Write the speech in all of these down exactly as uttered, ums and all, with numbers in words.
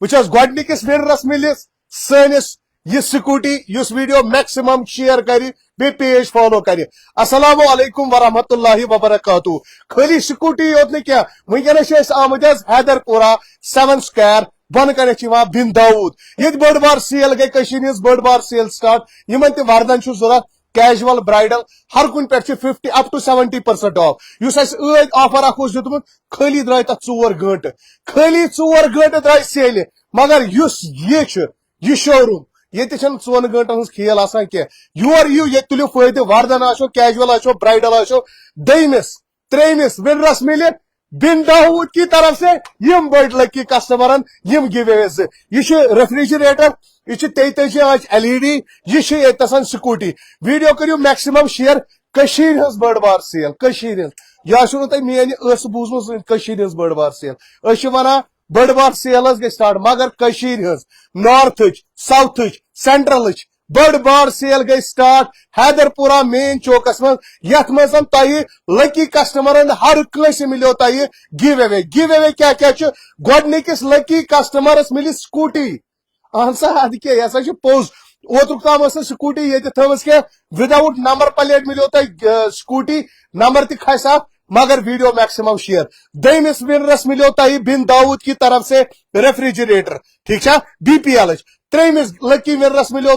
وٕچھ حظ، گۄڈٕنِکِس ونرس مِلہِ سٲنِس یہِ سکوٗٹی، یُس ویڈیو میکسِمم شیئر کرِ، بیٚیہِ پیج فالو کرِ۔ السلام علیکم ورحمۃ اللہ وبرکاتہ۔ خٲلی سکوٗٹی یوت نہٕ کینٛہہ، وٕنکیٚنس چھِ أسۍ آمٕتۍ حظ حیدر پورہ سیون سکویر، بۄنہٕ کنٮ۪تھ چھِ یِوان بن داوود، ییٚتہِ بٔڑ بار سیل گٔے، کٔشیٖرِ ہٕنٛز بٔڑ بار سیل سٹارٹ۔ یِمن تہِ وردن چھُ ضروٗرت، کیجول، برائڈل، ہر کُنہِ پٮ۪ٹھ چھِ fifty up to seventy percent off۔ یُس اَسہِ ٲدۍ آفر اکھ اوس دیُتمُت، خٲلی درٛاے تَتھ ژور گٲنٛٹہٕ، خٲلی ژور گٲنٛٹہٕ درٛاے سیلہِ۔ مگر یُس یہِ چھُ، یہِ شوروم، ییٚتہِ چھَنہٕ ژۄن گٲنٛٹن ہٕنٛز کھیل آسان کینٛہہ۔ یور یِیِو، ییٚتہِ تُلِو فٲیدٕ، وردن آسیو، کیجول آسیو، برائڈل آسیو، دوٚیمِس، ترٛیٚیمِس ونرس مِلہِ بن داوود کی طرف سے یِم بٔڑۍ لکی کسٹمرن یِم گیو اوے زٕ۔ یہِ چھُ ریفریجریٹر، یہِ چھُ تیتٲجی آنچ ایل ای ڈی، یہِ چھُ ییٚتہِ نسن سکوٗٹی۔ ویڈیو کٔرِو میکسِمم شیئر۔ کٔشیٖرِ ہٕنٛز بٔڑ بار سیل، کٔشیٖرِ ہٕنٛز۔ یہِ آسیو نہٕ تۄہہِ میٲنۍ ٲسہٕ بوٗزمٕژ، کٔشیٖرِ ہٕنٛز بٔڑ بار سیل۔ أسۍ چھِ ونان بٔڑ بار سیل حظ گٔے سٹارٹ، مگر کٔشیٖرِ ہٕنٛز، نارتھٕچ، ساوتھٕچ، سینٹرلٕچ بٔڑ بار سیل گٔے سٹارٹ حیدر پورہ مین چوکس منٛز، یتھ منٛز زن تۄہہِ لکی کسٹمرن ہر کٲنٛسہِ مِلیو تۄہہِ گیو اوے۔ گیو اوے کیٛاہ کیٛاہ چھُ؟ گۄڈٕنِکِس لکی کسٹمرس مِلہِ سکوٗٹی۔ اہن سا، ادٕ کیٛاہ، یہِ ہسا چھُ پوٚز۔ اوترُک تام ٲس نہٕ سکوٗٹی ییٚتہِ تھٲومٕژ کینٛہہ، وداؤٹ نمبر پلیٹ مِلیو تۄہہِ، آ، سکوٗٹی، نمبر تہِ کھسہِ اَتھ، مگر ویڈیو میکسِمم شیئر۔ دوٚیمِس ونرس مِلیو تۄہہِ بن داوود کی طرف سے ریفریجریٹر، ٹھیک چھا، بی پی ایلٕچ۔ ترٛیٚیمِس لکی ونرس مِلیو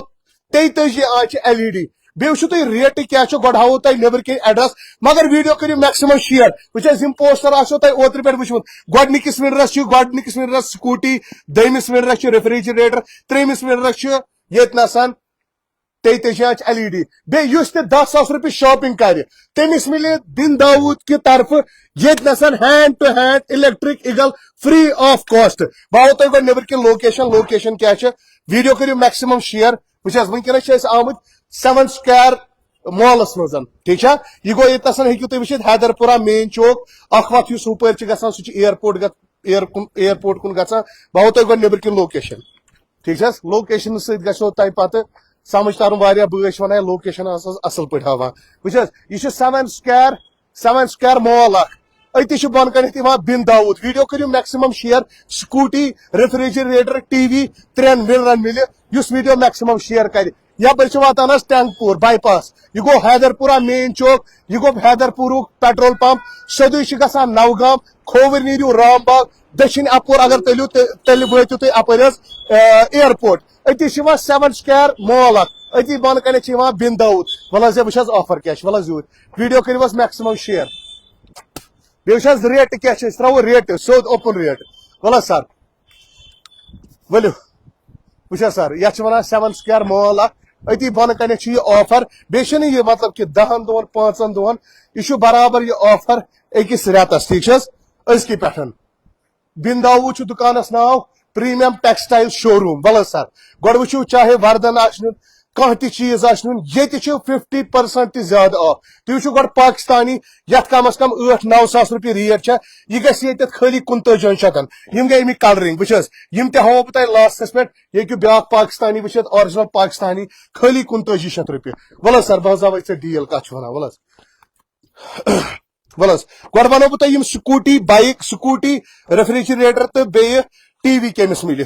تیتٲجی آنچہِ ایل ای ڈی۔ بیٚیہِ وٕچھِو تُہۍ ریٹہٕ کیٛاہ چھِ، گۄڈٕ ہاوو تۄہہِ نیٚبرٕ کِنۍ ایڈریس، مگر ویڈیو کٔرِو میکسِمم شیئر۔ وٕچھ حظ، یِم پوسٹر آسیو تۄہہِ اوترٕ پٮ۪ٹھ وٕچھمُت، گۄڈٕنِکِس ونرس چھُ، گۄڈٕنِکِس ونرس سکوٗٹی، دوٚیمِس ونرس چھُ ریفریجریٹر، ترٛیٚیمِس ونرس چھُ ییٚتہِ نسن تیتٲجی آنچہِ ایل ای ڈی۔ بیٚیہِ یُس تہِ دَہ ساس رۄپیہِ شاپنگ کرِ، تٔمِس مِلہِ بن داوود کہِ طرفہٕ ییٚتہِ نسن hand to hand electric eagle free of cost۔ بہٕ ہاوو تۄہہِ گۄڈٕ نیٚبرٕ کِنۍ لوکیشن، لوکیشن کیٛاہ چھِ۔ ویڈیو کٔرِو میکسِمم شیئر۔ وٕچھ حظ، وٕنکیٚنس چھِ أسۍ آمٕتۍ سیون سکویر مالس منٛز، ٹھیک چھا؟ یہِ گوٚو ییٚتہِ نسن ہیٚکِو تُہۍ وٕچھِتھ حیدر پورہ مین چوک، اکھ وتھ یُس ہُپٲرۍ چھِ گژھان، سُہ چھُ ایئرپورٹ گژھ-، ایئر کُن، ایئرپورٹ کُن گژھان۔ بہٕ ہاوو تۄہہِ گۄڈٕ نیٚبرٕ کِنۍ لوکیشن، ٹھیک چھا؟ لوکیشن سۭتۍ گژھیو تۄہہِ پتہٕ سمجھ ترُن، واریاہ بٲے چھِ ونان لوکیشن آسان اصل پٲٹھۍ ہاوان۔ وٕچھ حظ، یہِ چھُ سیون سکویر، سیون سکویر مال اکھ۔ أتی چھُ بۄنہٕ کنٮ۪تھ یِوان بن داوود۔ ویڈیو کٔرِو maximum share. Scooty, refrigerator, T V, ترٛٮ۪ن ونرن مِلہِ، یُس ویڈیو میکسِمم شیئر کرِ۔ یپٲرۍ چھِ واتان حظ ٹینگ پوٗر بائی پاس، یہِ گوٚو حیدر پورہ مین چوک، یہِ گوٚو حیدر پوٗرُک پیٹرول پمپ، سیوٚدُے چھِ گژھان نوگام، کھووٕرۍ نیٖرِو رام باغ، دٔچھِنۍ اپور اگر تٔلِو تہِ-، تیٚلہِ وٲتِو تُہۍ اپٲرۍ حظ، آ، ایئرپورٹ۔ أتی چھِ یِوان سیون سکویر مال اکھ، أتی بۄنہٕ کنٮ۪تھ چھِ یِوان بن داوود۔ وَلہٕ حظ ہے، وٕچھ حظ آفر کیٛاہ چھِ، وَلہٕ حظ یوٗرۍ۔ ویڈیو کٔرِو حظ میکسِمم شیئر۔ بیٚیہِ وٕچھ حظ ریٹ کیٛاہ چھِ، أسۍ ترٛاوو ریٹ، سیوٚد اوپن ریٹ۔ وَلہٕ حظ سر، ؤلِو۔ وٕچھ حظ سر، یَتھ چھِ وَنان سیون سکویر مال اکھ، أتی بۄنہٕ کنٮ۪تھ چھُ یہِ آفر۔ بیٚیہِ چھُنہٕ یہِ مطلب کہِ دَہن دۄہن، پانٛژن دۄہن، یہِ چھُ برابر یہِ آفر أکِس رٮ۪تس، ٹھیٖک چھِ حظ؟ أزکی پٮ۪ٹھ۔ بن داوود چھُ دُکانَس ناو پریمیم ٹیکسٹائل شوروم۔ وَلہٕ حظ سر، گۄڈٕ وٕچھِو، چاہے وردن آسہِ نیُن، کانٛہہ تہِ چیٖز آسہِ نیُن، ییٚتہِ چھُ ففٹی پرسنٹ تہِ زیادٕ آف۔ تُہۍ وٕچھِو گۄڈٕ پاکستانی، یَتھ کم از کم ٲٹھ نَو ساس رۄپیہِ ریٹ چھےٚ، یہِ گژھِ ییٚتٮ۪تھ خٲلی کُنتٲجِہن شیٚتن۔ یِم گٔے اَمِکۍ کلرنگ، وٕچھ حظ، یِم تہِ ہاوو بہٕ تۄہہِ لاسٹس پٮ۪ٹھ۔ یہِ ہیٚکِو بیٛاکھ پاکستانی وٕچھِتھ، آرجنل پاکستانی، خٲلی کُنتٲجی شیٚتھ رۄپیہِ۔ وَلہٕ حظ سر، بہٕ حظ ہاوٕ ژےٚ ڈیل کَتھ چھُ وَنان، وَلہٕ حظ۔ وَلہٕ حظ، گۄڈٕ وَنو بہٕ تۄہہِ یِم سکوٗٹی، بایِک، سکوٗٹی، ریفریجریٹر تہٕ بیٚیہِ ٹی وی کٔمِس مِلہِ۔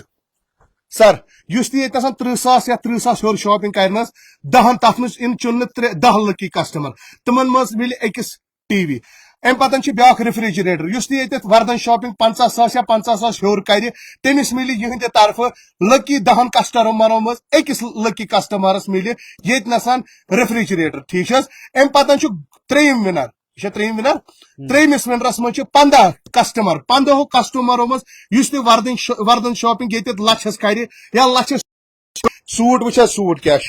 سر، یُس تہِ ییٚتہِ آسان تٕرٛہ ساس یا تٕرٛہ ساس ہیوٚر شاپِنگ کَرِ نہ حظ، دَہَن تَتھ منٛز یِن چُننہٕ ترٛےٚ، دَہ لٔکی کسٹمر، تِمن منٛز مِلہِ أکِس ٹی وی۔ اَمہِ پَتہٕ چھُ بیٛاکھ ریفریجریٹر، یُس تہِ ییٚتٮ۪تھ وردن شاپِنگ پنٛژاہ ساس یا پنٛژاہ ساس ہیوٚر کَرِ، تٔمِس مِلہِ یِہنٛدِ طرفہٕ لٔکی دَہَن کسٹمرن منٛز أکِس لٔکی کسٹمرس مِلہِ ییٚتہِ نَسَن ریفریجریٹر، ٹھیٖک چھِ حظ؟ اَمہِ پَتہٕ چھُ ترٛیٚیِم وِنر، یہِ چھا ترٛیٚیِم وِنر؟ ترٛیٚیِمِس وِنرس منٛز چھِ پنٛداہ کسٹمر، پنٛداہو کسٹمرو منٛز یُس تہِ وردن ش-، وردن شاپنگ ییٚتہِ لچھس کرِ یا لچھس سوٗٹ، وٕچھ حظ سوٗٹ کیٛاہ چھُ،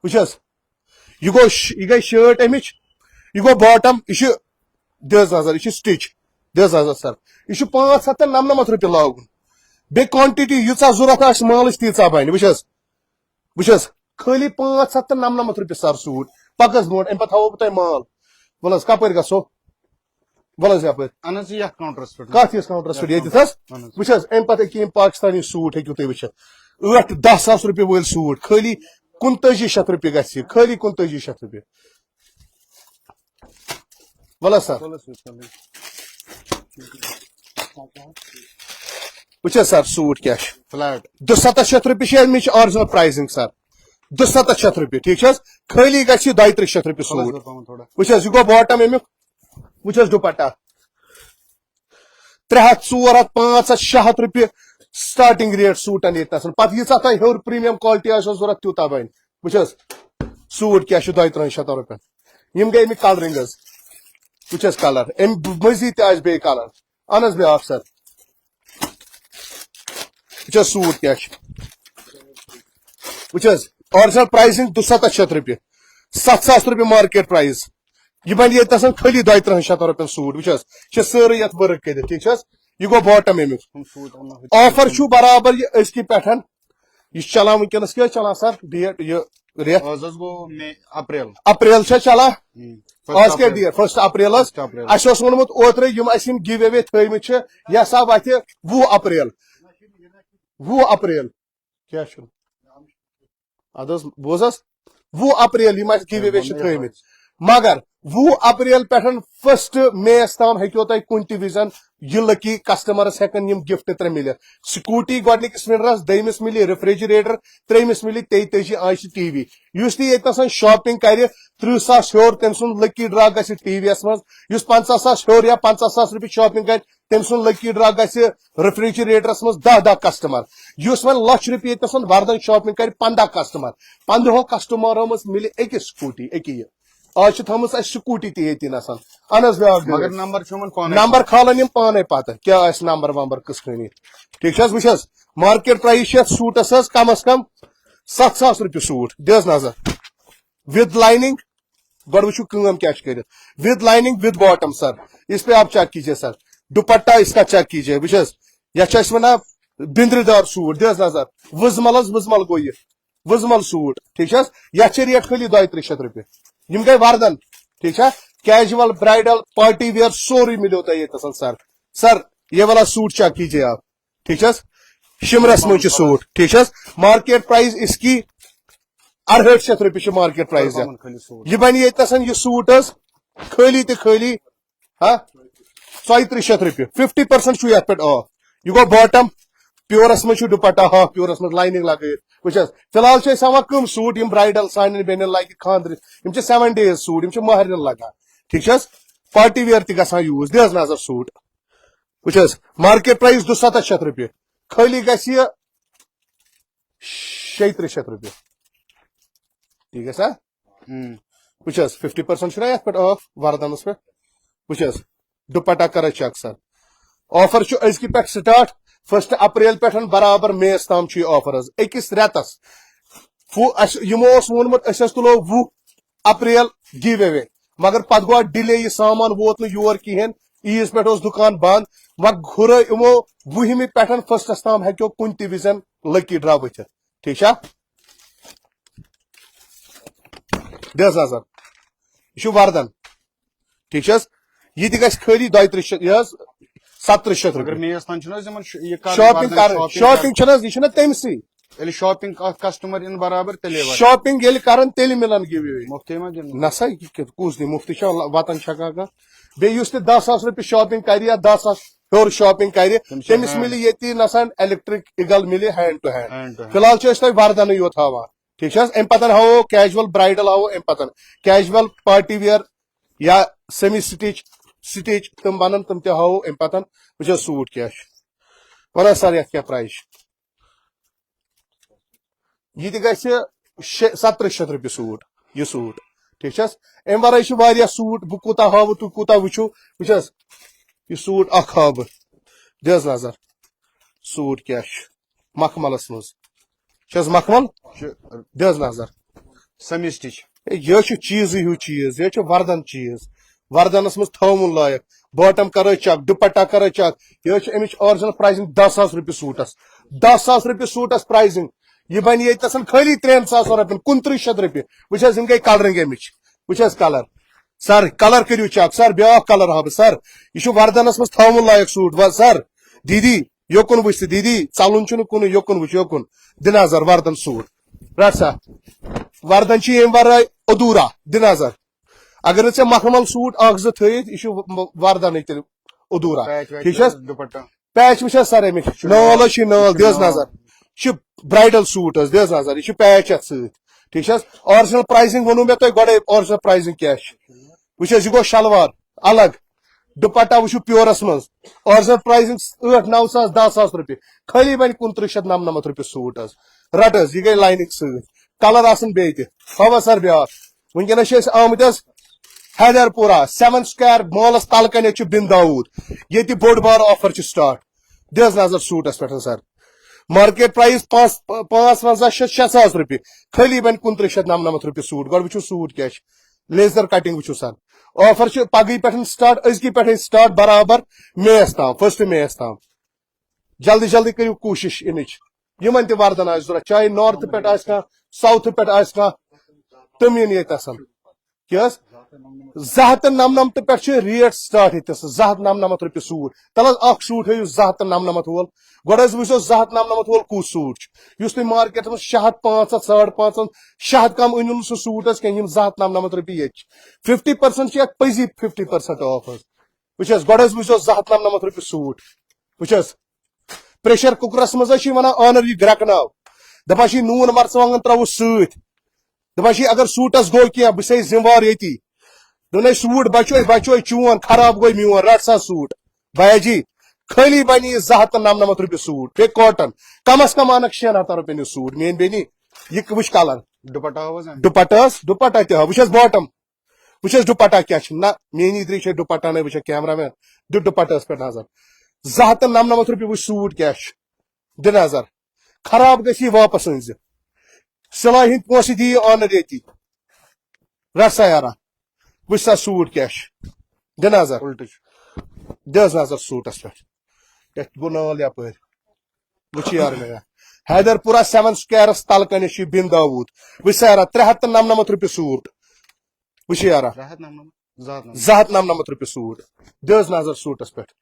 وٕچھ حظ، یہِ گوٚو ش-، یہِ گٔے شٲٹ اَمِچ، یہِ گوٚو باٹم، یہِ چھُ، دِ حظ نظر، یہِ چھُ سٹچ، دِ حظ نظر سر، یہِ چھُ پانٛژھ ہتھ تہٕ نَمنَمَتھ رۄپیہِ لاگُن، بیٚیہِ کوانٹٹی ییٖژاہ ضوٚرتھ آسہِ مالٕچ تیٖژاہ بنہِ، وٕچھ حظ۔ وٕچھ حظ، خٲلی پانٛژھ ہتھ تہٕ نَمنَمَتھ رۄپیہِ سر سوٗٹ۔ پَک حظ برونٛٹھ، اَمہِ پَتہٕ ہاوو بہٕ تۄہہِ مال۔ وَلہٕ حظ، کَپٲرۍ گژھو؟ وَلہٕ حظ یَپٲرۍ۔ اہن حظ، یَتھ کاونٹرَس پٮ۪ٹھ۔ کَتھ یَس کاونٹرَس پٮ۪ٹھ؟ ییٚتٮ۪تھ حظ؟ اہن حظ۔ وٕچھ حظ، اَمہِ پَتہٕ أکیٛاہ یِم پاکِستانی سوٗٹ ہیٚکِو تُہۍ وٕچھِتھ۔ ٲٹھ دَہ ساس رۄپیہِ وٲلۍ سوٗٹ، خٲلی کُنتٲجی شیٚتھ رۄپیہِ گژھِ یہِ، خٲلی کُنتٲجی شیٚتھ رۄپیہِ۔ وَلہٕ حظ سر۔ وَلہٕ حظ سر۔ وٕچھ حظ سر، سوٗٹ کیٛاہ چھُ؟ فلیٹ۔ دُسَتَتھ شیٚتھ رۄپیہِ چھِ اَمِچ آرجنل پرایزنگ سر۔ دُسَتَتھ شیٚتھ رۄپیہِ، ٹھیٖک چھِ حظ؟ خٲلی گژھِ یہِ دۄیہِ تٕرٛہ شیٚتھ رۄپیہِ سوٗٹ۔ وٕچھ حظ، یہِ گوٚو باٹم اَمیُک۔ وٕچھ حظ ڈُپٹہ۔ ترٛےٚ ہَتھ، ژور ہَتھ، پانٛژھ ہَتھ، شےٚ ہَتھ رۄپیہِ سٹارٹنگ ریٹ سوٗٹن ییٚتہِ نَسَن۔ پَتہٕ ییٖژاہ تۄہہِ ہیوٚر پریمیم کالٹی آسیو ضوٚرَتھ، تیوٗتاہ بَنہِ۔ وٕچھ حظ، سوٗٹ کیٛاہ چھُ دۄیہِ تٕرٛہَن شیٚتَن رۄپیَن۔ یِم گٔے اَمِکۍ کلرنگ حظ۔ وٕچھ حظ کلر، اَمہِ مٔزیٖد تہِ آسہِ بیٚیہِ کلر۔ اہن حظ، بیٛاکھ سر۔ وٕچھ حظ سوٗٹ کیٛاہ چھُ۔ وٕچھ حظ، آرجنل پرایسنگ دُسَتَتھ شیٚتھ رۄپیہِ، سَتھ ساس رۄپیہِ مارکیٹ پرایس۔ یہِ بَنہِ ییٚتہِ نَسَن خٲلی دۄیہِ تٕرٛہَن شیٚتَن رۄپیَن سوٗٹ۔ وٕچھ حظ، یہِ چھِ سٲرٕے یَتھ ؤرٕک کٔرِتھ، ٹھیٖک چھِ حظ؟ یہِ گوٚو باٹم اَمیُک۔ آفر چھُ برابر یہِ أزکہِ پٮ۪ٹھ۔ یہِ چھُ چلان وٕنکیٚنَس کیٛاہ چھُ چلان سر؟ ڈیٹ یہِ رٮ۪تھ؟ آز حظ گوٚو مے اپریل۔ اپریل چھا چلان؟ ہم۔ آز کیٛاہ ڈیٹ؟ فٔسٹ اپریل حظ۔ First April. اَسہِ اوس ووٚنمُت اوترَے یِم اَسہِ یِم گِو ایوے تھٲومٕتۍ چھِ، یہِ ہسا وَتھِ وُہ اپریل۔ وُہ اپریل۔ کیٛاہ چھُ؟ اَدٕ حظ، بوز حظ، وُہ اپریل یِم اَسہِ گِو ایوے چھِ تھٲومٕتۍ۔ مگر وُہ اپریل پٮ۪ٹھ فٔسٹ مے یَس تام ہیٚکِو تۄہہِ کُنہِ تہِ وِزن یہِ لکی کسٹمرس ہٮ۪کن یِم گفٹ ترٛےٚ مِلِتھ۔ سکوٗٹی گۄڈٕنِکِس ونرس، دوٚیمِس مِلہِ ریفریجریٹر، ترٛیٚیمِس مِلہِ تیٚیہِ تٲجی آنچہِ ٹی وی۔ یُس تہِ ییٚتہِ نَسَن شاپنگ کرِ، تٕرٛہ ساس ہیوٚر، تٔمۍ سُنٛد لکی ڈرا گژھِ ٹی وی یَس منٛز۔ یُس پنٛژاہ ساس ہیوٚر یا پنٛژاہ ساس رۄپیہِ شاپنگ کرِ، تٔمۍ سُنٛد لکی ڈرا گژھِ ریفریجریٹرس منٛز دَہ دَہ کسٹمر۔ یُس وۄنۍ لچھ رۄپیہِ ییٚتہِ نَسَن وردن شاپنگ کرِ، پنٛداہ کسٹمر۔ پنٛداہو کسٹمرو منٛز مِلہِ أکِس سکوٗٹی، أکیاہ یہِ۔ آز چھِ تھٲومٕژ اَسہِ سکوٗٹی تہِ ییٚتی نَسَن۔ اہن حظ، بیٛاکھ گٔے۔ مگر نمبر چھُ یِمن پانے۔ نمبر کھالن یِم پانے پتہٕ، کیٛاہ آسہِ نمبر ومبر کِتھ کٔنۍ۔ ٹھیٖک چھِ حظ؟ وٕچھ حظ، مارکیٹ پرایس چھِ یَتھ سوٗٹس حظ کم از کم ستھ ساس رۄپیہِ سوٗٹ۔ دِ حظ نظر۔ وِد لایننگ، گۄڈٕ وٕچھِو کٲم کیٛاہ چھِ کٔرِتھ۔ وِد لایننگ، وِد باٹم سر، اس پہ آپ چیک کیجیے سر، دوپٹہ اس کا چیک کیجیے۔ وٕچھ حظ، یَتھ چھِ اَسہِ وَنان بِندرِ دار سوٗٹ۔ دِ حظ نظر، وٕزمل حظ، وٕزمل گوٚو یہِ۔ وٕزمل سوٗٹ، ٹھیٖک چھِ حظ؟ یَتھ چھِ ریٹ خٲلی دۄیہِ تٕرٛہ شیٚتھ رۄپیہِ۔ یِم گٔے وردن، ٹھیٖک چھا؟ کیجول، برایڈل، پارٹی ویئر، سورُے مِلیو تۄہہِ ییٚتہِ نَسَن سر۔ سر، یہ والا سوٹ چیک کیجیے آپ، ٹھیٖک چھِ حظ؟ شِمرس منٛز چھِ سوٗٹ، ٹھیٖک چھِ حظ؟ مارکیٹ پرایس اس کی اَرہٲٹھ شیٚتھ رۄپیہِ چھِ مارکیٹ پرایس یَتھ۔ خٲلی سوٗٹ۔ یہِ بَنہِ ییٚتہِ نَسَن یہِ سوٗٹ حظ خٲلی تہٕ خٲلی، ہا، ژۄیہِ تٕرٛہ شیٚتھ رۄپیہِ، فِفٹی پٔرسَنٹ چھُ یَتھ پٮ۪ٹھ آف۔ یہِ گوٚو باٹم، پیورس منٛز چھُ ڈُپٹہ ہاف پیورس منٛز لایننگ لگٲیِتھ۔ وٕچھ حظ، فی الحال چھِ أسۍ ہاوان کٕم سوٗٹ یِم برایڈل سانٮ۪ن بیٚنٮ۪ن لگہِ خانٛدرِ، یِم چھِ سیون ڈیز سوٗٹ، یِم چھِ مہرنٮ۪ن لگان، ٹھیٖک چھِ حظ؟ پارٹی ویئر تہِ گژھان یوٗز۔ دِ حظ نظر سوٗٹ، وٕچھ حظ، مارکیٹ پرایس دُسَتَتھ شیٚتھ رۄپیہِ، خٲلی گژھِ یہِ شیٚیہِ تٕرٛہ شیٚتھ رۄپیہِ۔ ٹھیٖک گژھِ ہا؟ ہم۔ وٕچھ حظ، فِفٹی پٔرسَنٹ چھُنہ یَتھ پٮ۪ٹھ آف وردَنَس پٮ۪ٹھ؟ وٕچھ حظ، ڈُپٹہ کَر حظ چیک سر۔ آفر چھُ أزکہِ پٮ۪ٹھ سٹارٹ، فٔسٹ اپریل پٮ۪ٹھ برابر مے یَس تام چھُ یہِ آفر حظ، أکِس رٮ۪تَس۔ فو-، اَسہِ یِمو اوس ووٚنمُت أسۍ حظ تُلو وُہ اپریل گِو ایوے، مگر پَتہٕ گوٚو اَتھ ڈِلے، یہِ سامان ووت نہٕ یور کِہیٖنۍ، عیٖز پٮ۪ٹھ اوس دُکان بنٛد، وۄنۍ ہُرٲے یِمو وُہمہِ پٮ۪ٹھ فٔسٹَس تام ہیٚکیو کُنہِ تہِ وِزٮ۪ن لکی ڈرا ؤتھِتھ۔ ٹھیٖک چھا؟ دِ حظ نظر۔ یہِ چھُ وردن۔ ٹھیٖک چھِ حظ؟ یہِ تہِ گژھِ خٲلی دۄیہِ تٕرٛہ شیٚتھ، یہِ حظ، ستہٕ تٕرٛہ شیٚتھ مگر رۄپیہِ۔ مے یَس تام چھُنہٕ حظ یِمن ش- یہِ کرُن، شاپنگ وردن کرٕنۍ، شاپنگ شاپنگ کرٕنۍ۔ چھَنہٕ حظ، یہِ چھُنہ تٔمۍ سٕے۔ ییٚلہِ شاپنگ اکھ کسٹمر اِن برابر تیٚلے واتہِ۔ شاپنگ ییٚلہِ کرن، تیٚلہِ مِلن گِو ایوے۔ مُفتٕے ما دِنہٕ؟ نہ سا، یہِ کیٛاہ، کُس دِ مُفتٕے چھا لا-، وطن چھا کانٛہہ کانٛہہ؟ بیٚیہِ یُس تہِ دَہ ساس رۄپیہِ شاپنگ کرِ یا دَہ ساس ہیوٚر شاپنگ کرِ، تٔمِس چھِ تٔمِس hand۔ مِلہِ ییٚتی نسا الیکٹرک اِگل مِلہِ hand to hand. Hand to hand۔ فی الحال چھِ أسۍ تۄہہِ وردنٕے یوت ہاوان، ٹھیٖک چھِ حظ؟ اَمہِ پتن ہاوو کیجول برایڈل ہاوو اَمہِ پتن، کیجول پارٹی ویئر یا سیمی سٹچ، سٹچ تِم بنن، تِم تہِ ہاوو اَمہِ پتن۔ وٕچھ حظ سوٗٹ کیٛاہ چھُ، وَن حظ سر یَتھ کیٛاہ پرایس چھُ؟ یہِ تہِ گژھِ شےٚ، ستہٕ تٕرٛہ شیٚتھ رۄپیہِ سوٗٹ، یہِ سوٗٹ، ٹھیٖک چھِ حظ؟ اَمہِ ورٲے چھِ واریاہ سوٗٹ، بہٕ کوٗتاہ ہاوٕ، تُہۍ کوٗتاہ وٕچھِو۔ وٕچھ حظ، یہِ سوٗٹ اکھ ہاوٕ بہٕ، دِ حظ نظر، سوٗٹ کیٛاہ چھُ مخملس منٛز، چھِ حظ مخمل؟ چھُ دِ حظ نظر۔ Semi stitch. ہے، یہِ حظ چھُ چیٖزٕے ہیوٗ چیٖز، یہِ حظ چھُ وردن چیٖز، وردنس منٛز تھاوُن لایق۔ باٹم کرو چیک، ڈُپٹہ کرو چیک، یہِ حظ چھِ اَمِچ آرجنل پرایسنگ دَہ ساس رۄپیہِ سوٗٹس، دَہ ساس رۄپیہِ سوٗٹس پرایسنگ۔ یہِ بنہِ ییٚتہِ نسن خٲلی ترٛٮ۪ن ساسن رۄپین، کُنترٕہ شیٚتھ رۄپیہِ۔ وٕچھ حظ، یِم گٔے کلرنگ اَمِچ۔ وٕچھ حظ کلر، سر، کلر کٔرِو چیک، سر، بیٛاکھ کلر ہاوٕ بہٕ، سر۔ یہِ چھُ وردنس منٛز تھاوُن لایق سوٗٹ، وَ-، سر، دیدی، یوکُن وٕچھ ژٕ، دیدی، ژَلُن چھُنہٕ کُنُے، یوکُن وٕچھ، یوکُن۔ دِ نظر، وردن سوٗٹ۔ رَٹ سا، وردن چھِ ییٚمہِ ورٲے ادھوٗرا، دِ نظر۔ اگر نہٕ ژےٚ مخمل سوٗٹ اکھ زٕ تھٲیِتھ، یہِ چھُ و-، وردنٕے تیٚلہِ ادھوٗرا۔ پیچ ویچ ٹھیٖک چھِ حظ؟ دُپٹہ۔ پیچ وٕچھ حظ سر اَمِکۍ، نال حظ چھِ نال، دِ حظ نظر۔ یہِ چھُ برایڈل سوٗٹ حظ، دِ حظ نظر، یہِ چھُ پیچ اَتھ سۭتۍ۔ ٹھیٖک چھِ حظ؟ آرجنل پرایسنگ ووٚنوُ مےٚ تۄہہِ گۄڈَے، آرجنل پرایسنگ کیٛاہ چھِ؟ وٕچھ حظ، یہِ گوٚو شلوار الگ، ڈُپٹہ وٕچھِو پیورس منٛز، آرجنل پرایسنگ ٲٹھ نو ساس، دہ ساس رۄپیہِ، خٲلی بنہِ کُنترٕہ شیٚتھ نمنمتھ رۄپیہِ سوٗٹ حظ۔ رٹ حظ، یہِ گٔے لایننگ سۭتۍ، کلر آسن بیٚیہِ تہِ۔ ہاو حظ سر بیٛاکھ، وٕنکیٚنس چھِ أسۍ آمٕتۍ حظ حیدر پورہ سیون سکویر مالس تل کنہِ چھُ بن داوود، ییٚتہِ بوٚڑ بار آفر چھُ سٹارٹ۔ دِ حظ نظر سوٗٹس پٮ۪ٹھ سر، مارکیٹ پرایس پانٛژھ پانٛژھ ونزہ شیٚتھ شےٚ ساس رۄپیہِ، خٲلی بنہِ کُنترٕہ شیٚتھ نمنمتھ رۄپیہِ سوٗٹ۔ گۄڈٕ وٕچھِو سوٗٹ کیٛاہ چھِ، لیزر کٹنگ وٕچھِو سر۔ آفر چھُ پگہٕے پٮ۪ٹھ سٹارٹ، أزکی پٮ۪ٹھے سٹارٹ برابر میس تام، فسٹ میس تام۔ جلدی جلدی کٔرِو کوٗشِش اِنٕچ۔ یِمن تہِ وردن آسہِ ضوٚرتھ، چاہے نارتھ پٮ۪ٹھ آسہِ کانٛہہ، ساوتھ پٮ۪ٹھ آسہِ کانٛہہ، تِم یِن ییٚتہِ آسن۔ کیٛاہ حظ؟ زٕ ہَتھ تہٕ نَمنَمتھ پٮ۪ٹھ چھِ ریٹ سٹارٹ ییٚتہِ، زٕ ہَتھ نَمنَمتھ رۄپیہِ سوٗٹ۔ تَلہٕ حظ، اکھ سوٗٹ ہٲیِو زٕ ہَتھ تہٕ نَمنَمتھ وول۔ گۄڈٕ حظ وٕچھو زٕ ہَتھ نَمنَمتھ وول کُس سوٗٹ چھُ، یُس تُہۍ مارکیٹَس منٛز شےٚ ہَتھ، پانٛژھ ہَتھ، ساڑ پانٛژھ ہَتھ، شےٚ ہَتھ کم أنِو نہٕ سُہ سوٗٹ حظ کینٛہہ، یِم زٕ ہَتھ نَمنَمتھ رۄپیہِ ییٚتہِ چھِ۔ فِفٹی پٔرسَنٛٹ چھِ اَتھ پٔزی فِفٹی پٔرسَنٛٹ آف حظ۔ وٕچھ حظ، گۄڈٕ حظ وٕچھو زٕ ہَتھ نَمنَمتھ رۄپیہِ سوٗٹ۔ وٕچھ حظ، پریشر کُکرَس منٛز حظ چھِ وَنان اونر یہِ گرٛٮ۪کناو، دَپان چھِ یہِ نوٗن مرژٕوانٛگن ترٛاوُس سۭتۍ۔ دَپان چھِ اگر سوٗٹَس گوٚو کینٛہہ، بہٕ چھُسے ذمہٕ وار ییٚتی۔ دوٚپُن ہے سوٗٹ بچوے، بچوے چون، خراب گوٚو میون، رَٹ سا سوٗٹ۔ بھیا جی، خٲلی بَنہِ یہِ زٕ ہَتھ تہٕ نَمنَمَتھ رۄپیہِ سوٗٹ، بیٚیہِ کاٹن۔ کَمَس کَم اَنَکھ شٮ۪ن ہَتَن رۄپیَن یہِ سوٗٹ، میٛٲنۍ بیٚنی۔ یہِ وٕچھ کَلر۔ ڈُپٹہ حظ اَمہِ؟ ڈُپٹہٕ حظ، ڈُپٹہ تہِ حظ۔ وٕچھ حظ باٹم، وٕچھ حظ ڈُپٹہ کیٛاہ چھُ۔ نہ، میٛٲنی درٛے چھے ڈُپٹہ نَے وٕچھان، کیمرہ مین، دِ ڈُپٹہس پٮ۪ٹھ نظر۔ زٕ ہَتھ تہٕ نَمنَمَتھ رۄپیہِ وٕچھ سوٗٹ کیٛاہ چھُ، دِ نظر۔ خراب گژھِ یہِ واپس أنۍ زِ۔ سِلایہِ ہِنٛدۍ پونٛسہٕ دِیہِ اونر ییٚتی۔ رَٹ سا یارا، وٕچھ سا سوٗٹ کیٛاہ چھُ، دِ نظر۔ الٹہٕ چھُ۔ دِ حظ نظر سوٗٹس پٮ۪ٹھ، یَتھ گوٚو نال یَپٲرۍ۔ وٕچھ یارٕ مےٚ، حیدر پورہ سیون سکویرس تل کنہِ چھُ بِن داوٗد۔ وٕچھ سا یارا، ترٛےٚ ہَتھ تہٕ نَمنَمَتھ رۄپیہِ سوٗٹ۔ وٕچھ یارا، ترٛےٚ ہَتھ نَمنَمَتھ، زٕ ہَتھ نَمنَمَتھ۔ زٕ ہَتھ نَمنَمَتھ رۄپیہِ سوٗٹ۔ دِ حظ نظر سوٗٹس پٮ۪ٹھ۔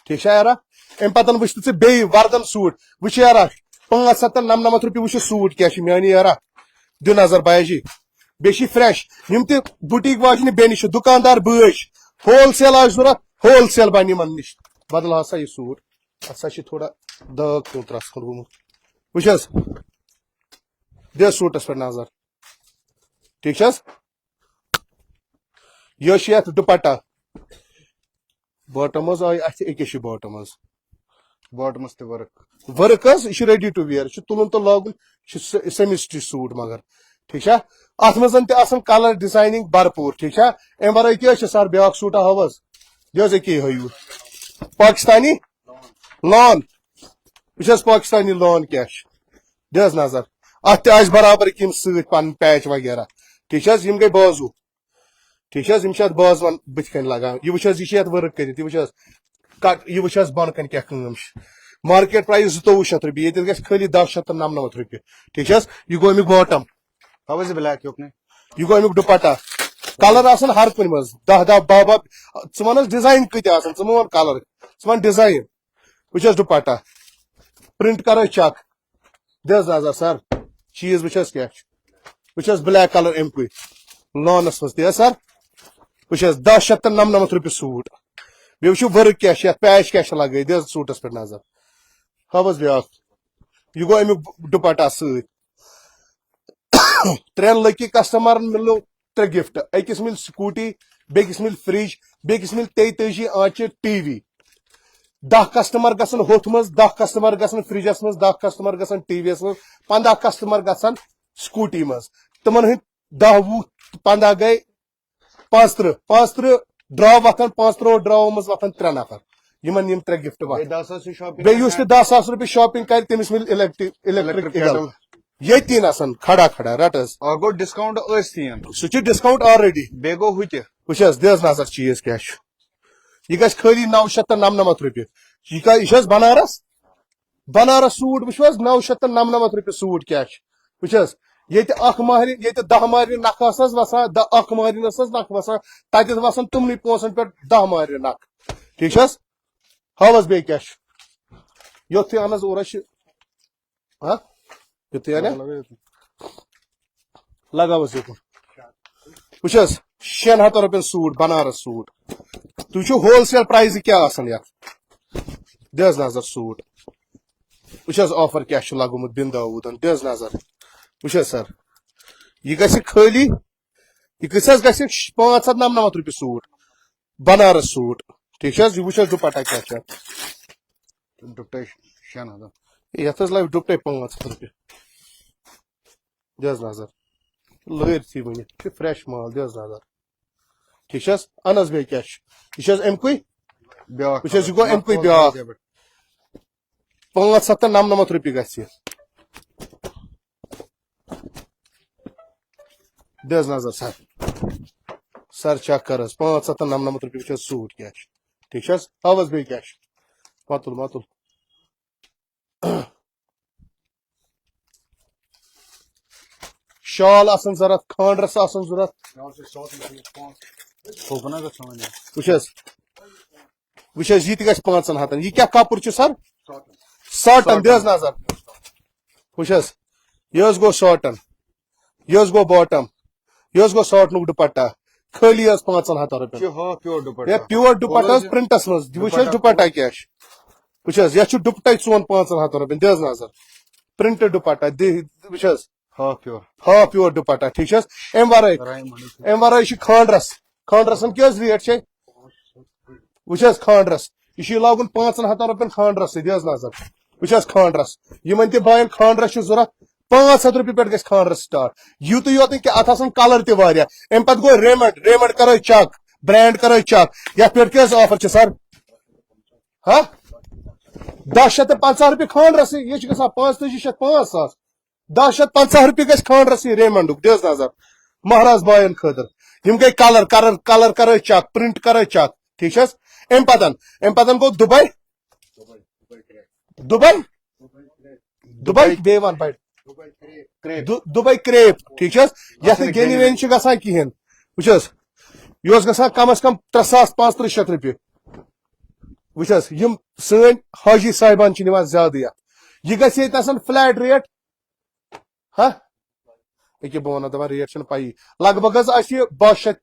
ٹھیٖک چھا یارا؟ اَمہِ پتہٕ وٕچھ ژٕ بیٚیہِ وردن سوٗٹ۔ وٕچھ یارا، پانٛژھ ہَتھ تہٕ نَمنَمَتھ رۄپیہِ وٕچھ یہِ سوٗٹ کیٛاہ چھُ میٛانہِ یارا۔ دِ نظر بھیا جی۔ بیٚیہِ چھِ فرٛٮ۪ش۔ یِم تہِ بُٹیٖک واجنہِ بیٚنہِ چھِ، دُکاندار بٲے چھِ، ہول سیل آسہِ ضوٚرتھ، ہول سیل بَنہِ یِمن نِش۔ بدل ہسا یہِ سوٗٹ۔ اَتھ سا چھِ تھوڑا داغ کھوٚت رَژھ کھنٛڈ گوٚمُت۔ وٕچھ حظ، دِ حظ سوٗٹس پٮ۪ٹھ نظر۔ ٹھیٖک چھِ حظ؟ یہِ چھِ یَتھ ڈُپٹہ۔ باٹم حظ آیہِ اَتھِ، أکِس چھِ باٹم حظ۔ باٹمس تہِ ؤرٕک۔ ؤرٕک حظ، یہِ چھُ ریڈی ٹُو وِیَر، یہِ چھُ تُلُن تہٕ لاگُن، یہِ چھُ سیمی سٹچ سوٗٹ مگر۔ ٹھیٖک چھا؟ اَتھ منٛز تہِ آسان کلر ڈیزایننگ بھرپوٗر۔ ٹھیٖک چھا؟ اَمہِ ورٲے تہِ حظ چھِ سر بیٛاکھ سوٗٹا ہاو حظ۔ یہِ حظ أکی ہٲیِو۔ پاکستانی لان۔ وٕچھ حظ پاکستانی لان کیٛاہ چھُ۔ دِ حظ نظر۔ اَتھ تہِ آسہِ برابر یِم سۭتۍ پنٕنۍ پیچ وغیرہ۔ ٹھیٖک چھِ حظ؟ یِم گٔے بازوٗ۔ ٹھیٖک چھِ حظ؟ یِم چھِ اَتھ بازوَن بٕتھِ کَنۍ لَگان۔ یہِ وٕچھ حظ، یہِ چھِ یَتھ ؤرٕک کٔرِتھ۔ یہِ وٕچھ حظ، کَٹ، یہِ وٕچھ حظ بۄنہٕ کَنۍ کیٛاہ کٲم چھِ۔ مارکیٹ پرٛایِس زٕتووُہ شیٚتھ رۄپیہِ، ییٚتٮ۪تھ گژھِ خٲلی دَہ شیٚتھ تہٕ نَمنَمَتھ رۄپیہِ۔ ٹھیٖک چھِ حظ؟ یہِ گوٚو اَمیُک باٹَم۔ ہاو حظ یہِ بلیک یوکُن۔ یہِ گوٚو اَمیُک ڈُپٹہ۔ کَلَر آسَن ہر کُنہِ منٛز، دَہ دَہ، باہ باہ۔ ژٕ وَن حظ ڈِزایِن کۭتیٛاہ آسَن، ژٕ مہٕ وَن کَلَر، ژٕ وَن ڈِزایِن۔ وٕچھ حظ ڈُپٹہ، پرنٹ کرو چیک۔ دِ حظ نظر سر، چیٖز وٕچھ حظ کیٛاہ چھُ۔ وٕچھ حظ بلیک کلر اَمہِ کُے لانس منٛز تہِ حظ سر۔ وٕچھ حظ دَہ شیٚتھ تہٕ نَمنَمَتھ رۄپیہِ سوٗٹ۔ بیٚیہِ وٕچھِو ؤرٕک کیٛاہ چھِ یَتھ، پیچ کیٛاہ چھِ لگٲیِتھ۔ دِ حظ سوٗٹس پٮ۪ٹھ نظر۔ ہاو حظ بیٛاکھ، یہِ گوٚو اَمیُک ڈُپٹہ سۭتۍ۔ ترٛٮ۪ن لکی کسٹمرن مِلنو ترٛےٚ گفٹ، أکِس مِلہِ سکوٗٹی، بیٚکِس مِلہِ فرج، بیٚکِس مِلہِ تیتٲجی آنچہِ ٹی وی۔ دَہ کسٹمر گژھن ہوٚتھ منٛز، دَہ کسٹمر گژھن فرجس منٛز، دَہ کسٹمر گژھن ٹی وی یس منٛز، پنٛداہ کسٹمر گژھن سکوٗٹی منٛز۔ تِمن ہٕنٛدۍ دَہ، وُہ، پنٛداہ گٔے پانٛژترٕٛہ، پانٛژترٕٛہ ڈرا وۄتھان، پانٛژترٕٛہو ڈراو منٛز وۄتھان ترٛےٚ نفر۔ یِمن یِم ترٛےٚ گفٹ وۄتھان۔ بیٚیہِ دَہ ساس چھُ shopping بیٚیہِ یُس تہِ کران۔ دَہ ساس رۄپیہِ shopping کرِ، تٔمِس مِلہِ electric، electric electric kettle۔ Kettle۔ ییٚتہِ نَسَن کھڑا کھڑا رَٹ حظ۔ اَکھ گوٚو discount ٲسۍ تھٕے۔ سُہ چھُ discount already۔ بیٚیہِ گوٚو ہُہ تہِ۔ وٕچھ حظ، دِ حظ نظر چیٖز کیٛاہ چھُ۔ یہِ گژھِ خٲلی نَو شیٚتھ تہٕ نَمنَمَتھ رۄپیہِ۔ یہِ کا-، یہِ چھُ حظ بنارس؟ بنارس سوٗٹ وٕچھِو حظ، نَو شیٚتھ تہٕ نَمنَمَتھ رۄپیہِ سوٗٹ کیٛاہ چھُ۔ وٕچھ حظ، ییٚتہِ اَکھ مہرِنۍ، ییٚتہِ دَہ مہرِنۍ نَکھٕ آسہٕ حظ وَسان، دَ-، اَکھ مہرِنۍ ٲس حظ نَکھٕ وَسان، تَتٮ۪تھ وَسان تِمنٕے پونٛسَن پٮ۪ٹھ دَہ مہرِنۍ نَکھٕ۔ ٹھیٖک چھِ حظ؟ ہاو حظ بیٚیہِ کیٛاہ چھُ؟ یوٚتھُے اَہَن حظ اورٕ حظ چھِ ہا؟ یُتھُے اَنیا؟ لگاو حظ یُکُن۔ وٕچھ حظ، شٮ۪ن ہَتَن رۄپیَن سوٗٹ، بنارس سوٗٹ۔ تُہۍ وٕچھِو wholesale price کیٛاہ آسان یَتھ۔ دِ حظ نظر سوٗٹ۔ وٕچھ حظ آفر کیٛاہ چھُ لگومُت بِن داوٗدن، دِ حظ نظر۔ وٕچھ حظ سر، یہِ گژھِ خٲلی، یہِ کۭتِس حظ گژھِ؟ پانٛژھ ہتھ نمنمتھ رۄپیہِ سوٗٹ، بنارس سوٗٹ۔ ٹھیٖک چھِ حظ؟ یہِ وٕچھ حظ ڈُپٹہ کیٛاہ چھُ اَتھ۔ ڈُپٹے شٮ۪ن ہتن۔ ہے، یتھ حظ لگہِ ڈُپٹے پانٛژھ ہتھ رۄپیہِ۔ دِ حظ نظر۔ لٲرۍ تھی ؤنِتھ۔ یہِ چھُ fresh مال، دِ حظ نظر۔ ٹھیٖک چھِ حظ؟ اہن حظ، بیٚیہِ کیٛاہ چھُ؟ یہِ چھِ حظ اَمہِ کُے؟ بیٛاکھ وٕچھ حظ، یہِ گوٚو اَمہِ کُے بیٛاکھ۔ پانٛژھ ہتھ تہٕ نمنمتھ رۄپیہِ گژھِ یہِ۔ دِ حظ نظر سر۔ سر check کر حظ، پانٛژھ ہتھ تہٕ نمنمتھ رۄپیہِ وٕچھ حظ سوٗٹ کیٛاہ چھُ۔ ٹھیٖک چھِ حظ؟ ہاو حظ بیٚیہِ کیٛاہ چھُ؟ مۄتُل، مۄتُل۔ شال آسن ضروٗرت، خانٛدرس آسن ضروٗرت۔ وٕچھ حظ، وٕچھ حظ، یہِ تہِ گژھِ پانٛژن ہتن۔ یہِ کیٛاہ کپُر چھُ سر؟ ساٹن، دِ حظ نظر۔ وٕچھ حظ، یہِ حظ گوٚو ساٹن، یہِ حظ گوٚو باٹم، یہِ حظ گوٚو ساٹنُک ڈُپٹہ، خٲلی حظ پانٛژن ہتن رۄپین۔ یہِ چھُ half pure ڈُپٹہ۔ ہے، pure ڈُپٹہ حظ، پرنٹس منٛز۔ وٕچھ حظ ڈُپٹہ۔ ڈُپٹہ کیٛاہ چھُ؟ وٕچھ حظ، یتھ چھُ ڈُپٹے ژون پانٛژن ہتن رۄپین، دِ حظ نظر۔ پرنٹ ڈُپٹہ، دِ، وٕچھ حظ۔ Half pure۔ Half pure dupatta, ٹھیٖک چھِ حظ؟ امہِ ورٲے، امہِ ورٲے چھِ خانٛدرس، خانٛدرس ہن کیٛاہ حظ ریٹ چھے؟ وٕچھ حظ خانٛدرس، یہِ چھُ یہِ لاگُن پانٛژن ہتن رۄپین خانٛدرس سۭتۍ، دِ حظ نظر۔ وٕچھ حظ خانٛدرس، یِمن تہِ باین خانٛدرس چھُ ضروٗرت، پانٛژھ ہتھ رۄپیہِ پٮ۪ٹھ گژھِ خانٛدرس start۔ یُتُے یوت نہٕ کینٛہہ، اتھ آسن colour تہِ واریاہ۔ امہِ پتہٕ گوٚو ریمنڈ، ریمنڈ کرو check، brand کرو check۔ یتھ پٮ۪ٹھ کیٛاہ حظ offer چھِ سر؟ ہا؟ دَہ شیٚتھ تہٕ پنٛژاہ رۄپیہِ خانٛدرسٕے، یہِ چھُ گژھان پانٛژتٲجی شیٚتھ پانٛژھ ساس۔ دَہ شیٚتھ پنٛژاہ رۄپیہِ گژھِ خانٛدرسٕے ریمنڈُک، دِ حظ نظر۔ مہراز باین خٲطرٕ۔ یِم گٔے colour، colour، colour کرو check، print کرو check، ٹھیٖک چھِ حظ؟ امہِ پتن، امہِ پتن گوٚو دُبے۔ دُبے؟ دُبے، بیٚیہِ وَن بَڑِ۔ دُ-، دُبے کریپ، ٹھیٖک چھِ حظ؟ یَتھ نہٕ گیٚنہِ ویٚنہِ چھِ گژھان کِہیٖنۍ۔ وٕچھ حظ، یہِ اوس گژھان کم از کم ترٛےٚ ساس پانٛژترٕٛہ شیٚتھ رۄپیہِ۔ وٕچھ حظ، یِم سٲنۍ حاجی صاحبان چھِ نِوان زیادٕ یَتھ۔ یہِ گژھِ ییٚتہِ آسان flat rate۔ ہا؟ أکیاہ بہٕ وَنو، دَپان ریٹ چھَنہٕ پَیی۔ لگ بگ حظ آسہِ یہِ باہ شیٚتھ،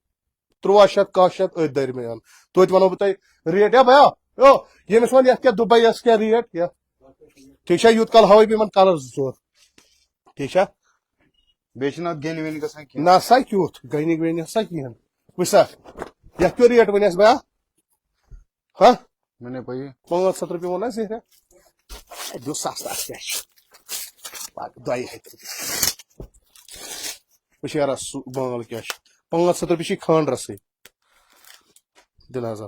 تُرٛواہ شیٚتھ، کاہ شیٚتھ أتھۍ درمیان۔ توتہِ وَنو بہٕ تۄہہِ ریٹ۔ یا بیا، یو، ییٚمِس وَن یَتھ کیٛاہ دُبییَس کیٛاہ ریٹ، یا؟ ٹھیٖک چھا؟ یوٗت کال ہاوَے بہٕ یِمَن colour زٕ ژور۔ ٹھیٖک چھا؟ بیٚیہِ چھِنہٕ اَتھ گیٚنہِ ویٚنہِ گژھان کینٛہہ۔ نہ سا کیُتھ، گَنہِ ویٚنہِ سا کِہیٖنۍ۔ وٕچھ سا، یَتھ کیٛاہ ریٹ وَنیٚس بیا؟ ہا؟ مےٚ نے پَیی۔ پانٛژھ ہَتھ رۄپیہِ ووٚن اَسہِ ییٚتہِ۔ اَسہِ دیُت سَستہٕ، اَتھ کیٛاہ چھُ؟ پَتہٕ دۄیہِ ہَتہِ رۄپیہِ۔ وٕچھ یارا، سُہ بانٛگل کیٛاہ چھُ؟ پانٛژھ ہَتھ رۄپیہِ چھِ خانٛدرَسٕے۔ دِ نظر۔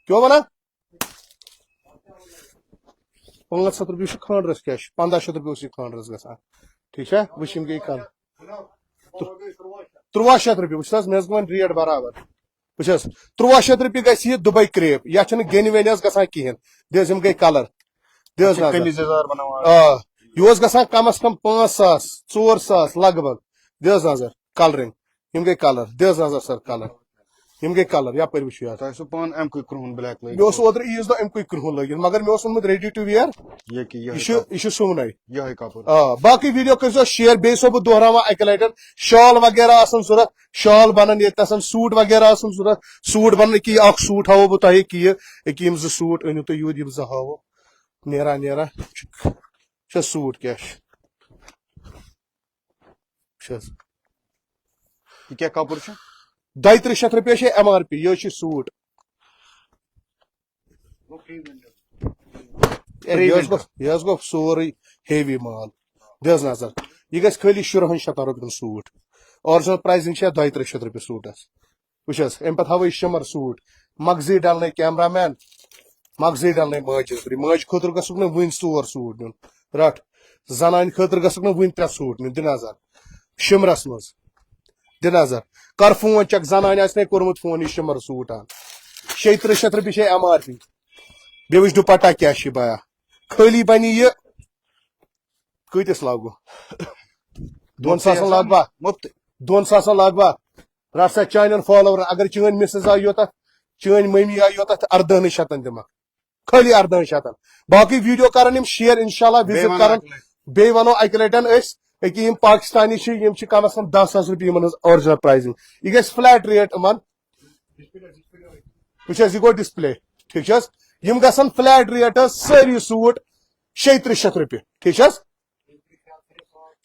کیٛاہ وَنان؟ پانٛژھ ہَتھ رۄپیہِ چھُ خانٛدرَس کیٛاہ چھُ؟ پنٛداہ شیٚتھ رۄپیہِ اوس یہِ خانٛدرَس گژھان۔ ٹھیٖک چھا؟ وٕچھ یِم گٔے کَم۔ تُرٛواہ شیٚتھ رۄپیہِ۔ وٕچھ حظ، مےٚ حظ گوٚو وۄنۍ ریٹ برابر۔ وٕچھ حظ، تُرٛواہ شیٚتھ رۄپیہِ گژھِ یہِ دُبے کریپ۔ یَتھ چھَنہٕ گیٚنہِ ویٚنہِ حظ گژھان کِہیٖنۍ۔ دِ حظ یِم گٔے colour۔ دِ حظ اَتھ چھِ نظر۔ قمیٖض یَزار بَناوان۔ آ، یہِ اوس گژھان کم از کم پانٛژھ ساس، ژور ساس لگ بگ۔ دِ حظ نظر، colouring۔ یِم گٔے colour۔ دِ حظ نظر سر، colour۔ یِم گٔے colour۔ یَپٲرۍ وٕچھِو یَتھ۔ تۄہہِ اوسوُ پانہٕ اَمہِ کُے کرٛہُن black لٲگِتھ؟ مےٚ اوس اوترٕ عیٖذ دۄہ اَمہِ کُے کرٛہُن لٲگِتھ، مگر مےٚ اوس اوٚنمُت ready to wear۔ یہِ کہِ یِہوٚے یہِ چھُ، کَپُر۔ یہِ چھُ سُونَے۔ یِہوٚے کَپُر۔ آ، باقٕے video کٔرۍزیو share۔ بیٚیہِ چھُسو بہٕ دۄہراوان اَکہِ لَٹہِ، شال وغیرہ آسَن ضوٚرَتھ، شال بَنَن ییٚتہِ آسَن، suit وغیرہ آسَن ضوٚرَتھ۔ Suit بَنَن کہِ اَکھ suit ہاوو بہٕ تۄہہِ کہِ ییٚکیٛاہ یِم زٕ suit أنِو تُہۍ یوٗرۍ، یِم زٕ ہاوو۔ نیران نیران چھُ، چھُ suit کیٛاہ چھُ؟ وٕچھ حظ۔ یہِ کیٛاہ کَپُر چھُ؟ دۄیہِ تٕرٛہ شیٚتھ رۄپیہِ چھِ M R P، یہِ حظ چھُ suit۔ ہے، یہِ حظ گوٚو، یہِ حظ گوٚو سورُے heavy مال۔ دِ حظ نظر۔ یہِ گژھِ خٲلی شُرہَن شیٚتَن رۄپیَن suit۔ Original pricing چھِ اَتھ دۄیہِ تٕرٛہ شیٚتھ رۄپیہِ suitَس۔ وٕچھ حظ، اَمہِ پَتہٕ ہاوَے shimmer suit۔ مغزی ڈَلنَے camera man، مغزی ڈَلنَے ماجہِ۔ ماجہِ خٲطرٕ گژھُکھ نہٕ وٕنۍ ژور suit نیُن۔ رَٹھ، زَنانہِ خٲطرٕ گژھُکھ نہٕ وٕنۍ ترٛےٚ suit نیُن۔ دِ نظر، shimmerَس منٛز۔ دِ نظر، کر phone check، زَنانہِ آسہِ نے کوٚرمُت phone یہِ shimmer suit اَن۔ شیٚیہِ تٕرٛہ شیٚتھ رۄپیہِ چھے M R P۔ بیٚیہِ وٕچھ ڈُپٹہ کیٛاہ چھِ بایا۔ خٲلی بَنہِ یہِ کۭتِس لاگو؟ دۄن ساسَن لاگوا؟ مُفت۔ دۄن ساسَن لاگوا؟ رَٹ سا چانٮ۪ن followerَن، اگر چٲنۍ missus آے یوٚتَتھ، چٲنۍ مٔمی آے یوٚتَتھ، اَردَہَنٕے شیٚتَن دِمَکھ۔ خٲلی اَردَہَن شیٚتَن۔ باقٕے video کَرَن یِم share، اِنشاءاللہ visit بیٚیہِ وَنو کَرَن۔ اَکہِ لَٹہِ۔ بیٚیہِ وَنو اَکہِ لَٹہِ أسۍ، أکیٛاہ یِم پاکِستانی چھِ، یِم چھِ کَم از کَم دَہ ساس رۄپیہِ یِمَن ہٕنٛز original pricing۔ یہِ گژھِ flat rate یِمَن۔ وٕچھ حظ، یہِ گوٚو display۔ ٹھیٖک چھِ حظ؟ یِم گژھن فلیٹ ریٹ حظ سٲری سوٗٹ شیٚیہِ ترٕٛہ شیٚتھ رۄپیہِ، ٹھیٖک چھِ حظ؟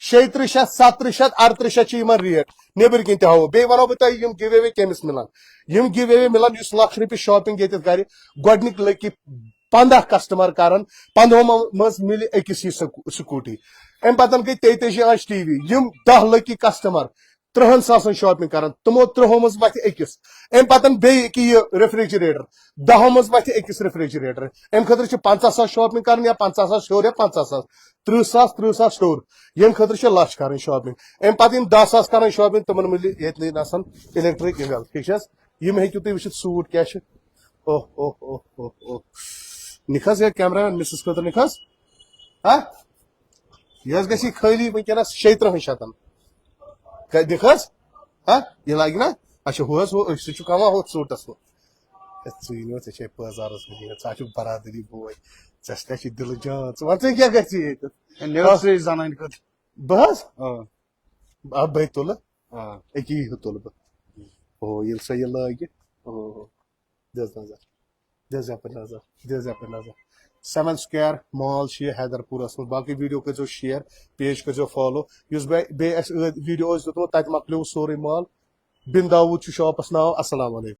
شیٚیہِ ترٕٛہ شیٚتھ، ستہٕ ترٕٛہ شیٚتھ، اَرترٕٛہ شیٚتھ چھِ یِمن ریٹ۔ نیٚبٕرۍ کِنۍ تہِ ہاوو، بیٚیہِ وَنو بہٕ تۄہہِ یِم گِو اوے کٔمِس مِلن۔ یِم گِو اوے مِلن یُس لَچھ رۄپیہِ شاپِنگ ییٚتٮ۪تھ کرِ، گۄڈٕنِکۍ لٔگۍ پنٛداہ کسٹمر کرن، پنٛدہو منٛز مِلہِ أکِس یہِ سکو-، سکوٗٹی۔ اَمہِ پتن گٔے تیتٲجی آنچہِ ٹی وی، یِم دَہ لٔگۍ کسٹمر ترٕٛہن ساسن شاپنگ کران، تِمو ترٕٛہو منٛز وتھِ أکِس۔ امہِ پتہٕ بیٚیہِ أکہِ یہِ ریفریجریٹر، دہو منٛز وتھِ أکِس ریفریجریٹر۔ امہِ خٲطرٕ چھِ پنٛژاہ ساس شاپنگ کرٕنۍ، یا پنٛژاہ ساس ہیوٚر یا پنٛژاہ ساس، ترٕٛہ ساس، ترٕٛہ ساس ہیوٚر۔ ییٚمہِ خٲطرٕ چھِ لچھ کرٕنۍ شاپنگ۔ امہِ پتہٕ یِم دَہ ساس کران شاپنگ، تِمن مِلہِ ییٚتہِ آسان الیکٹرک اِنگل، ٹھیٖک چھِ حظ؟ یِم ہیٚکِو تُہۍ وٕچھِتھ سوٗٹ کیٛاہ چھِ۔ اوہ اوہ اوہ اوہ اوہ۔ نِکھ حظ، یہِ کیمرہ مین مِسس خٲطرٕ نِکھ حظ۔ ہا؟ یہِ حظ گژھِ یہِ خٲلی وٕنکیٚنس شیٚیہِ ترٕٛہن شیٚتن۔ کَتہِ دِکھ حظ؟ ہا؟ یہِ لگہِ نا؟ اچھا، ہُہ حظ، ہُہ، أسۍ چھِ کماوان ہُتھ سوٗٹس منٛز۔ ہے، ژٕے نہٕ، ژےٚ چھے بازارس منٛز یہِ، ژٕ ہا چھُکھ برادری بوے۔ ژےٚ سۭتۍ چھِ دِلہٕ جان۔ ژٕ وَن، ژےٚ کیٛاہ گژھِ ییٚتہِ؟ ہے، مےٚ ٲس ژٕے زنانہِ خٲطرٕ۔ بہٕ حظ؟ آ۔ آ، بہٕ تُلہٕ۔ آ۔ أکی ہُہ تُلہٕ بہٕ۔ او، ییٚلہِ سۄ یہِ لٲگہِ۔ او۔ دِژ نظر، دِژ یپٲرۍ نظر، دِژ یپٲرۍ نظر۔ سیون سکویر مال چھُ یہِ حیدر پوٗرس منٛز۔ باقٕے ویڈیو کٔرۍزیو شیئر، پیج کٔرۍزیو فالو۔ یُس بیٚیہِ، بیٚیہِ اَسہِ ٲدۍ ویڈیو اوس دیُتمُت، تَتہِ مۄکلیو سورُے مال۔ بِن داوٗد چھُ شاپس ناو۔ السلام علیکم۔